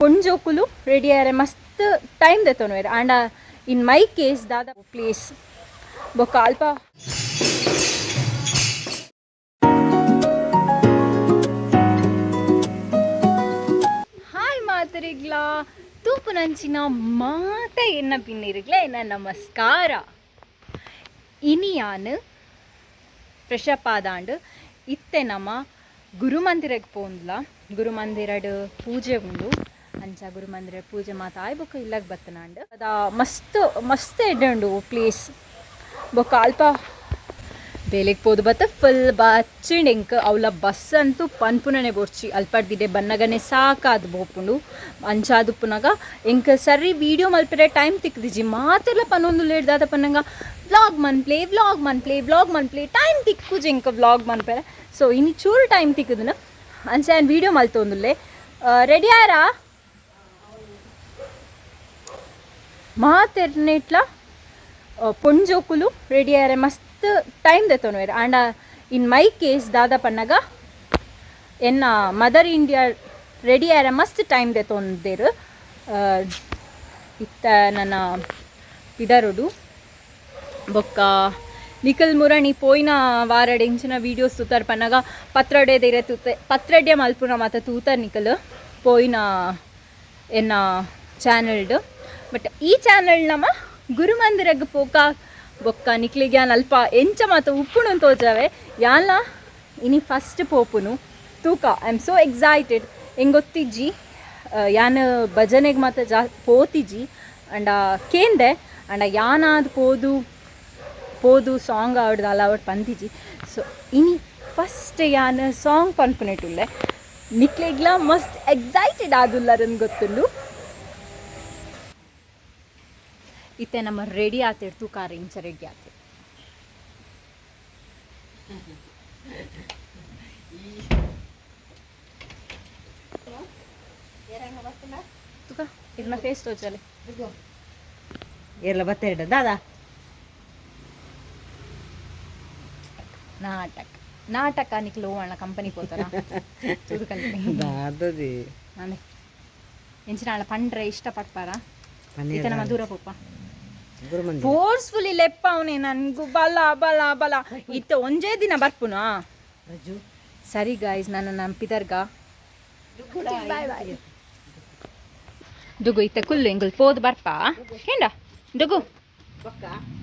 ಪೊಂಜೋಕುಲು ready ಆಯರೆ ಮಸ್ತ್ time ದೆತೊನುವೆರ್. ಆಂಡ ಇನ್ ಮೈ case ದಾದ ಪ್ಲೇಸ್ ಬೊಕ್ಕ ಅಲ್ಪ ಹಾಯ್ ಮಾತರಿಗ್ಲಾ ತೂಪುನಂಚಿನ ಮಾತ ಎನ್ನ ಪಿನ್ನಿರಿಗ್ಲ ಎನ್ನ ನಮಸ್ಕಾರ. ಇನಿಯಾನ್ ಫ್ರೆಶ್ ಅಪ್ ಆದಾಂಡ್ ಇತ್ತೆ ನಮ್ಮ ಗುರುಮಂದಿರಗ್ ಪೋಂದ್ಲ. ಗುರುಮಂದಿರಡ್ ಪೂಜೆ ಉಂಡು. ಅಂಚ ಗುರುಮಂದಿರ ಪೂಜೆ ಮಾತ ಆಯ್ ಬೊಕ್ಕ ಇಲ್ಲಗ್ ಬತ್ತನಾಂಡ್. ಅದ ಮಸ್ತ್ ಮಸ್ತ್ ಎಡ್ಡೆ ಉಂಡು ಪ್ಲೇಸ್. ಬೊಕ್ಕ ಅಲ್ಪ ಬೇಲೆಗ್ ಪೋದು ಬತ್ತ ಫುಲ್ ಬಚ್ಚಿಂಡ್ ಎಂಕ್. ಅವ್ಲ ಬಸ್ ಅಂತೂ ಪನ್ಪುನನೆ ಬೋಡ್ಚಿ. ಅಲ್ಪಡ್ದಿಡೆ ಬನ್ನಗನೆ ಸಾಕಾದ್ ಪೋಪುಂಡು. ಅಂಚಾದುಪ್ಪುನಗ ಎಂಕ್ ಸರಿ ವೀಡಿಯೋ ಮಲ್ಪೆರೆ ಟೈಮ್ ತಿಕ್ದಿಜಿ. ಮಾತೆರ್ಲ ಪನೊಂದುಲ್ಲೆರ್ ದಾದ ಪನ್ನಗ ವ್ಲಾಗ್ ಮನ್ಪ್ಲೆ ವ್ಲಾಗ್ ಮನ್ಪ್ಲೆ ವ್ಲಾಗ್ ಮನ್ಪ್ಲೆ. ಟೈಮ್ ತಿಕ್ಕುಜಿ ಎಂಕ್ ವ್ಲಾಗ್ ಮನ್ಪೆರೆ. ಸೊ ಇನಿ ಚೂರು ಟೈಮ್ ತಿಕ್ಕುದುನ ಅಂಚ ಯಾನ್ ವೀಡಿಯೋ ಮಲ್ತೊಂದುಲ್ಲೆ. ರೆಡಿ ಆರಾ ಮಾತೆರ್ನೆಟ್ಲ ಪೊಂಜೋಕುಲು ರೆಡಿ ಆಯರೆ ಮಸ್ತ್ ಟೈಮ್ ದೆತೊನುವೆರ್. ಆಂಡ ಇನ್ ಮೈ ಕೇಸ್ ದಾದ ಪನ್ನಗ ಎನ್ನ ಮದರ್ ಇಂಡಿಯಾ ರೆಡಿ ಆಯರೆ ಮಸ್ತ್ ಟೈಮ್ ದೆತೊಂದೆರ್. ಇತ್ತ ನನ್ನ ಪಿದರುಡು ಬೊಕ್ಕ ನಿಕಲ್ ಮುರಣಿ ಪೋಯಿನ ವಾರಡ್ ಎಂಚಿನ ವೀಡಿಯೋಸ್ ತೂತರ್ ಪನ್ನಗ ಪತ್ರೊಡೆ ದೇರೆ ತೂತೆ ಪತ್ರೊಡೆ ಮಲ್ಪುನ ಮಾತ ತೂತರ್ ನಿಕಲ್ ಪೋಯಿನ ಎನ್ನ ಚಾನೆಲ್ಡ್. ಬಟ್ ಈ ಚಾನೆಲ್ ನಮ ಗುರುಮಂದಿರಗ್ ಪೋಕ ಬೊಕ್ಕ ನಿಕ್ಲೆಗ್ ಯಾನ್ ಅಲ್ಪ ಎಂಚ ಮಾತ ಉಪ್ಪುನು ತೋಜಾವೆ. ಯಾನ್ಲ ಇನಿ ಫಸ್ಟ್ ಪೋಪುನು ತೂಕ. I am so excited. ಎಂಕ್ ಗೊತ್ತಿಜ್ಜಿ ಯಾನ್ ಭಜನೆಗ್ ಮಾತ ಜಾ ಪೋತಿಜಿ. ಅಂಡ ಕೇಂದೆ ಅಂಡ ಯಾನಾದ್ ಪೋದು ಪೋದು ಸಾಂಗ್ ಆವಡ್ ದಾಲ ಆವಡ್ ಪಂತಿಜಿ. ಸೊ ಇನಿ ಫಸ್ಟ್ ಯಾನ್ ಸಾಂಗ್ ಪನ್ಪುನೆಟುಲ್ಲೆ. ನಿಕ್ಲೆಗ್ಲ ಮಸ್ತ್ ಎಕ್ಸೈಟೆಡ್ ಆದುಲ್ಲರನ್ ಗೊತ್ತುಂಡು. ಇತ್ತೆ ನಮ್ಮ ರೆಡಿ ಆತಿರ್ ತೂಕಾರ ಇಂಚ ರೆಡಿ ಆತೆ. ತುಕ ಇರ್ನ ಫೇಸ್ ತೋಜಲೆ. ಏರ್ಲ ಬತ್ತೆರಡ ದಾದಾ. ನಾಟಕ ನಾಟಕ ನಿಕ್ಲು ಅಣ್ಣ ಕಂಪನಿ ಪೋತಾರ ತೂದು ಕಲ್ಪಿ. ದಾದದಿ. ಅಂದೆ ಎಂಚಿನ ಪಂಡ್ರೆ ಇಷ್ಟ ಪಡ್ಪಾರ ಇತ್ತೆ ನಮ್ಮ ದೂರ ಪೋಪ. ಗುರುಮಂದಿರ ಫೋರ್ಸ್ಫುಲಿ ಲೆಪ್ಪ ಅವನೇ ನನ್ಗು ಬಲ ಬಲ ಬಲ ಇತ್ತೆ ಒಂಜೇ ದಿನ ಬರ್ಪುನಾ. ರಜು. ಸರಿ ಗಾಯ್ಸ್, ನಾನು ನಮ್ಮ ಪಿದರ್ಗ ಬಾಯ್ ಬಾಯ್. ದುಗು ಇತ್ತೆ ಕುಲ್ಲು ಎಂಗುಲ್ ಪೋದು ಬರ್ಪಾ ಕೇಂಡ ದುಗು.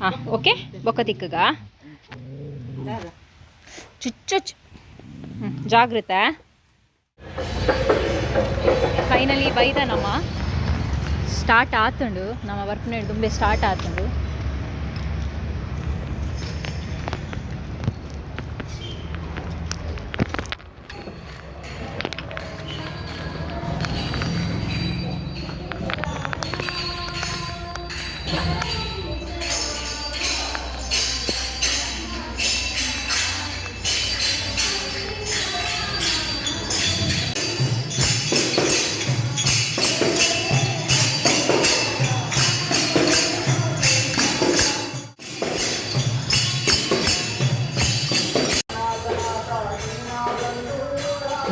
ಹಾಂ ಓಕೆ ಬೊಕ್ಕ ತಿಕ್ಕಗ. ದಾದಾ. ಚುಚ್ಚು ಹ್ಞೂ ಜಾಗೃತ. ಫೈನಲಿ ಬೈದ ನಮ್ಮ ಸ್ಟಾರ್ಟ್ ಆತುಂಡು. ನಮ್ಮ ಬರ್ಪುನೆ ದುಂಬೆ ಸ್ಟಾರ್ಟ್ ಆತುಂಡು.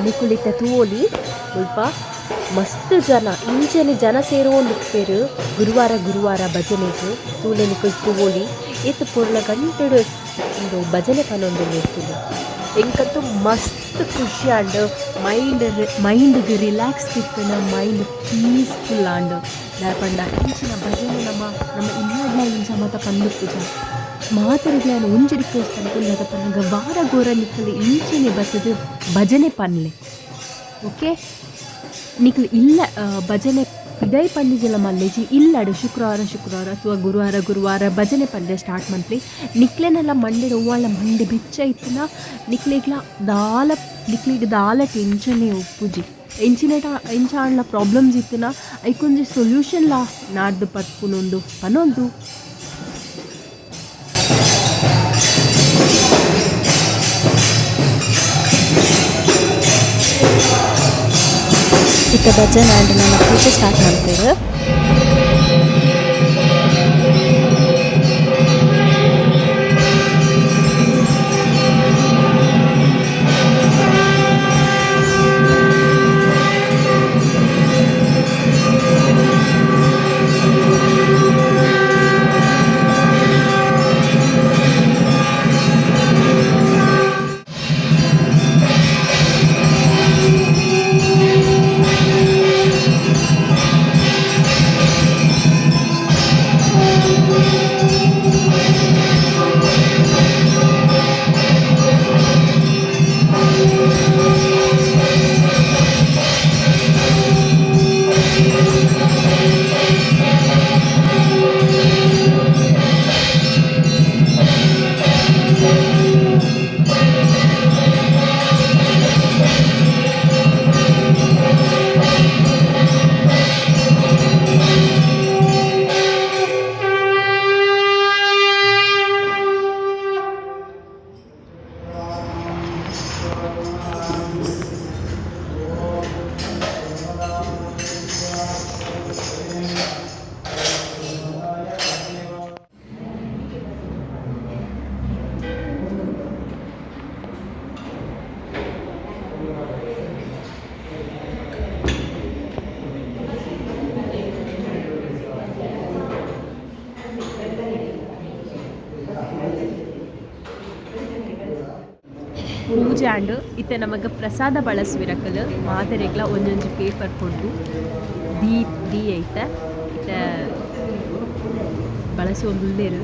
ನಿಕುಲಿತ್ತ ತೂವೊಲಿ ಮುಲ್ಪ ಮಸ್ತ್ ಜನ ಇಂಚನೆ ಜನ ಸೇರೊಂದುಪ್ಪೆರ್ ಗುರುವಾರ ಗುರುವಾರ ಭಜನೆಗ್. ತೂಲೆ ನಿಕುಲು ತೂವೊಲಿ ಏತ್ ಪೊರ್ಲ ಗಂಟೆಡ್ ಉಂದು ಭಜನೆ ಪನೊಂದುಲ್ಲೆರ್ ತೂಲೆ. ಎಂಕಂತೂ ಮಸ್ತ್ ಖುಷಿ ಆಂಡ್. ಮೈಂಡ್ ಮೈಂಡ್ಗ್ ರಿಲ್ಯಾಕ್ಸ್ ತಿಕ್ಕುನ, ಮೈಂಡ್ ಪೀಸ್ಫುಲ್ ಆಂಡ್. ದಾಯೆ ಪಂಡ ಇಂಚಿನ ಭಜನೆ ನಮ ನಮ್ಮ ಇಲ್ಲಡ್ಲ ಇಂಚ ಮಾತ ಪಂದುಪ್ಪುಜ. ಮಾತೆರೆಗ್ಲ ಯಾನ್ ಒಂಜಿ ರಿಕ್ವೆಸ್ಟ್ ಪನ್ಪುನು ದಾದ ಪನ್ನಗ ವಾರ ಗೋರ ನಿಕುಲು ಇಂಚನೆ ಬತ್ತುದು ಭಜನೆ ಪನ್ಲೆ. ಓಕೆ ನಿಕುಲು ಇಲ್ಲ ಭಜನೆ ಪಿದೈ ಪಂಡಿಜಲ ಮಲ್ಲೆಜಿ ಇಲ್ಲಡ್ ಶುಕ್ರವಾರ ಶುಕ್ರವಾರ ಅಥವಾ ಗುರುವಾರ ಗುರುವಾರ ಭಜನೆ ಪಂಡೆ ಸ್ಟಾರ್ಟ್ ಮನ್ಪುಲೆ. ನಿಕ್ಲೆನೆಲ್ಲ ಮಂಡೆಡ್ ಒವ್ವಾಂಡ ಮಂಡೆ ಬೆಚ್ಚ ಇತ್ತುಂಡ ನಿಕ್ಲೆಗ್ಲ ದಾಲ ನಿಕ್ಲೆಗ್ ದಾಲ ಟೆನ್ಷನ್ ಉಪ್ಪುಜಿ. ಎಂಚಿನೇಟ ಎಂಚ ಆಂಡಲ ಪ್ರಾಬ್ಲಮ್ಸ್ ಇತ್ತುಂಡ ಐಕೊಂಜಿ ಸೊಲ್ಯೂಷನ್ ಲಾ ನಾಡ್ದು ಪತ್ಪುನೊಂದು ಪನೊಂದು. ಇತ್ತೆ ಭಜನೆ ಆಂಡ್ ನನ ಪೂಜೆ ಸ್ಟಾರ್ಟ್ ಮಲ್ಪೆರ್. ಪೂಜೆ ಆಂಡ್. ಇತ್ತೆ ನಮಗೆ ಪ್ರಸಾದ ಬಳಸುವಿರಕಲ್ ಮಾತೆರೆಗ್ಲ ಒಂಜೊಂಜಿ ಪೇಪರ್ ಕೊರ್ದು ದೀ ದೀ ಐತೆ. ಇತ್ತೆ ಬಳಸೊಂದುಲ್ಲೆರ್,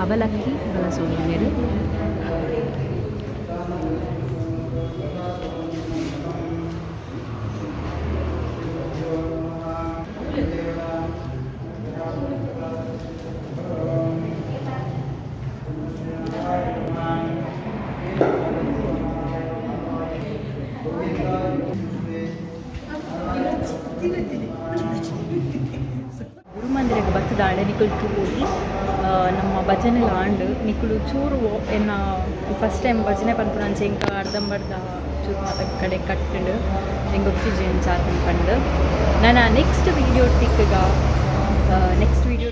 ಅವಲಕ್ಕಿ ಬಳಸೊಂದುಲ್ಲೆರ್. ಗುರುಮಂದಿರಕ್ಕೆ ಬತ್ತದಾಳೆ ನಿಕುಲು ತೂವೊಲಿ. ನಮ್ಮ ಭಜನೆ ಆಂಡ್. ನಿಕುಲು ಚೂರು ಎನ್ನ ಫಸ್ಟ್ ಟೈಮ್ ಭಜನೆ ಪನ್ಪುನ ಅಂಚೆ ಎಂಕ ಅರ್ಧಂಬರ್ಧ ಚೂರು ಮಾತ ಕಡೆ ಕಟ್ಟುಂಡು. ಎಂಕ್ ಗೊತ್ತಿಜ್ಜಿ ಎಂಚ ಆತುಂಡು ಪಂದ್. ನನ ನೆಕ್ಸ್ಟ್ ವೀಡಿಯೋ ತಿಕ್ಕುಗ. ನೆಕ್ಸ್ಟ್ ವೀಡಿಯೋ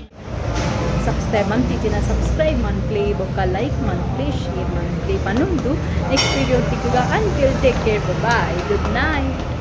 ಸಬ್ಸ್ಕ್ರೈಬ್ ಮಂತಿಜಿನ ಸಬ್ಸ್ಕ್ರೈಬ್ ಮನ್ಪ್ಲೆ, ಬೊಕ್ಕ ಲೈಕ್ ಮನ್ಪ್ಲೆ, ಶೇರ್ ಮನ್ಪ್ಲೆ ಪನ್ನುಂಡು. ನೆಕ್ಸ್ಟ್ ವೀಡಿಯೋ ತಿಕ್ಕುಗ. Until take care, bye, good night.